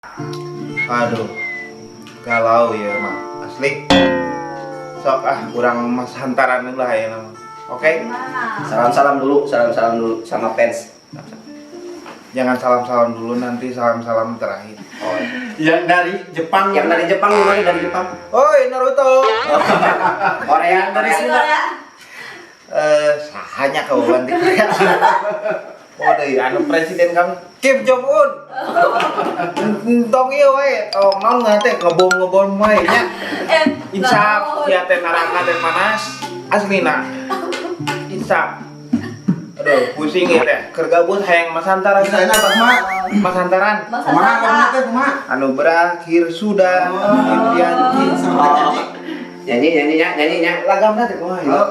Aduh, galau ya mah asli. Sok ah, kurang mas hantaran lah ya mah. Oke. Gimana? Salam-salam dulu, salam-salam dulu sama fans. Jangan salam-salam dulu, nanti salam-salam terakhir. Oh. Yang dari Jepang. Yang dari Jepang gimana, dari Jepang? Oi, Naruto. Korea. Dari Korea. Sunda. Korea. Eh, sahanya kawan di Korea. Oh, dari anu presiden kami Kim Jong Un. Tong ieu we, tong naon teh ngebom-ngebom we nya. Eh, Insaf, naon? Ya teh neraka teh panas. Aslina. Insaf. Aduh, pusing ya teh. Keur gabut hayang masantaran. Misalnya apa mah? Masantaran. Masa Kumaha Santa? lagunya teh, kumaha? Anu berakhir sudah impian cinta. Sama nyanyi. Nyanyi, nyanyi, nya, nyanyi, nya. Lagamna teh kumaha ya? Oh.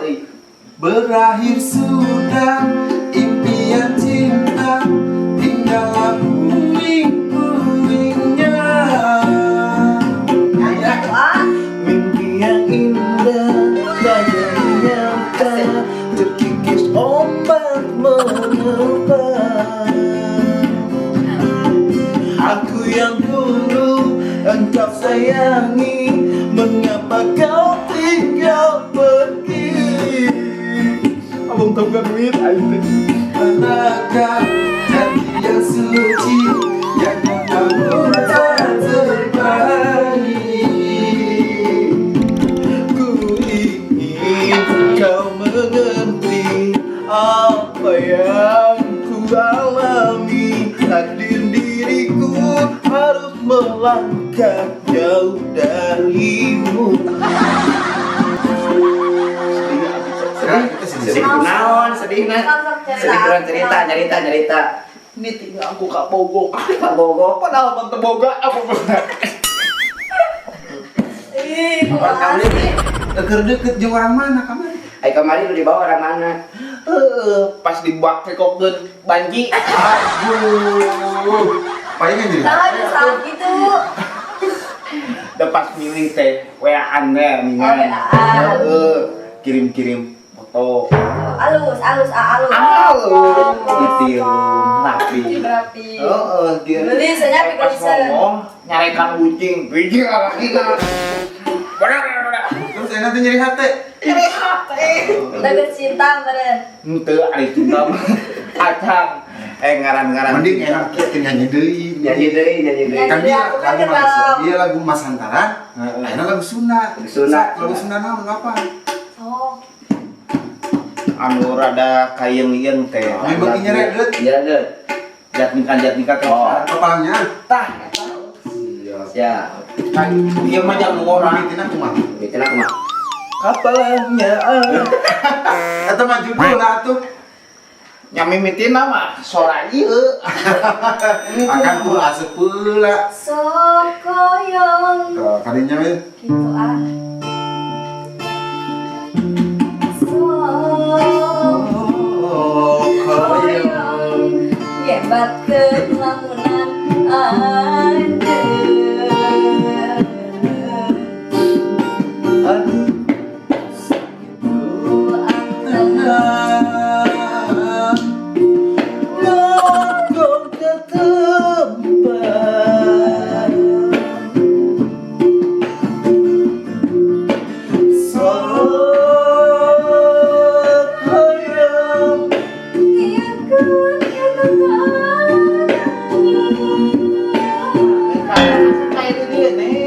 Berakhir sudah impian cinta, tinggallah puing-puingnya. Nyanyi dah. Wah, Mimpi yang indah tak jadi nyata, terkikis ombak menerpa. Aku yang dulu engkau sayangi, mengapa kau tinggal pergi? Abang tahu gak duit aing teh. Manakah janji yang suci yang kamu tak terbagi? Ku ingin kau mengerti apa yang ku alami. Takdir diriku harus melangkah jauh darimu. Sekarang kita sedih. Sedih naon, sedih na. Sok, sok, cerita. Sedih kurang cerita, nyerita, nyerita. Ini tinggal aku kak bogo. Pak Bogo. Padahal mah teu boga apa bener. Ih, Orang kumaha kamu sih? Keur deket jeung orang mana kamari? Ai kamari lu dibawa orang mana? Heeh, pas dibuat kekokeun banji. Aduh. Palingan jadi. Nah, bisa gitu. Da pas milih teh WA-an teh Oh, ningan. WA-an. Heeh, kirim-kirim foto. Alus, alus, ah, alus. Alus, ditirum rapi. Rapi. Heeh, dia. Beli, saya Eh, pas pikir. ngomong nyarekan kucing, biji lagi kan. Benar, benar. Terus enak tuh nyeri hati. Nyeri hati. Udah cinta meren. Henteu ari cinta mah. Acang. Eh, ngaran-ngaran. Mending enak kieu nyanyi deui. Nyanyi deui, nyanyi deui. Kan dia Aku kan lagu kenal. Malaysia, dia lagu Mas Hantaran, Heeh. ayeuna lagu Sunda. Lagu Sunda. Sok, lagu Sunda naon apa? Oh, Anu rada kayeung-yeung teh. Anu beuki nyere deut. Iya, deut. Jatnika jatnika teh. Oh. Kepalanya. Tah. Ya, Kan ieu mah jangan ngora. Mimitina kumaha? mitina kumaha? Kapalnya. Eta mah judulna atuh. Nya mimitina mah sora ieu. Akan ku asup pula. Sokoyong. Tuh, kadinya we. Gitu ah. Sokoyong. Nyebatkeun lamunan anjeun. Aduh. Ku Tenang. Nongkrong ke tempat Sokoyong. Tiakan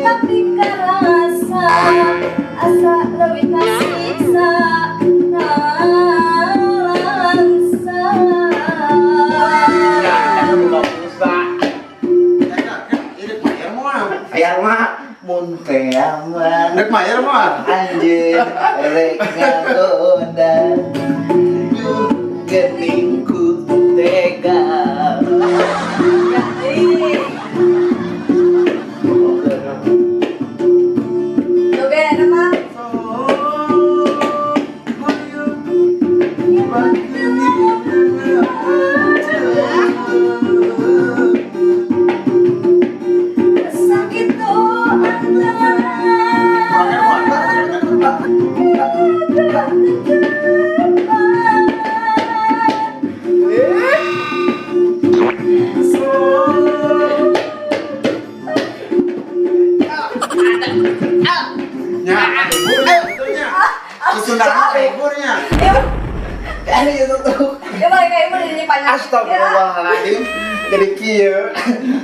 tapi karasa asa leuwih kasiksa nalangsa. Ya, kan. Eta kan ieu mayar moal. Aya mah. Mun teh mah Rek mayar moal. anjeun rek ngagoda. Duh, geuning ku tega. Ya, ih. Oke, enak mah. Sakitu antara. Nya, hiburnya, itunya. Susundana hiburnya. Ya, Ini itu tuh. ya balik kayak ibu jadi panjang. Astagfirullahaladzim. Jadi kieu.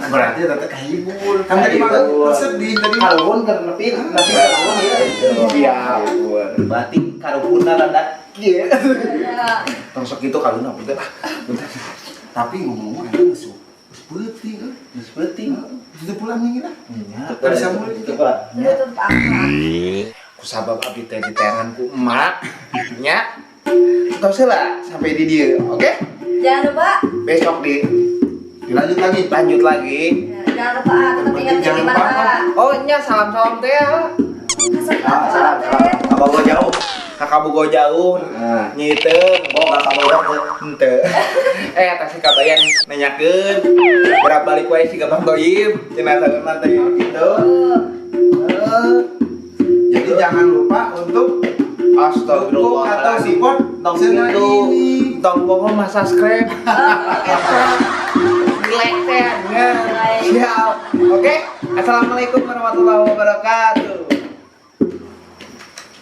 Berarti tetep kahibur. Kan tadi mah sedih tadi. Karuhun keur nepi, nepi karuhun ya. Siap. Berarti karuhunna rada Kieu. Ya. Tong sok kitu karuhunna punten ah. Punten. Tapi ngomong-ngomong eta geus geus peuting euy. Geus peuting. Itu pulang nih lah. Nya. Tadi samul Itu pulang. Udah tutup apa? Ku sabab abdi teh diteangan ku emak. Nya. Tos heula sampai di dieu, oke? Jangan lupa, Besok di Dilanjut lagi. lanjut lagi. ya, jangan lupa ah, tetap ingat Jangan di lupa, mana. Oh nya salam-salam teh ya. Kasar Ah, salam, salam. Abang gua jauh. Kakak bogo jauh. Nah. Nyiteung. Oh, kakak bogo teh. Henteu. Eh, tas si kabayan nanyakeun. Berapa balik wae si Bang Toyib. Cenah saurna teh gitu. Eh, Jadi jangan lupa untuk dukung Astagfirullah. atau support Tong channel gitu. ini. Tong poho mah subscribe. Eta. Di like teh. Nah, siap. Oke. Assalamualaikum warahmatullahi wabarakatuh.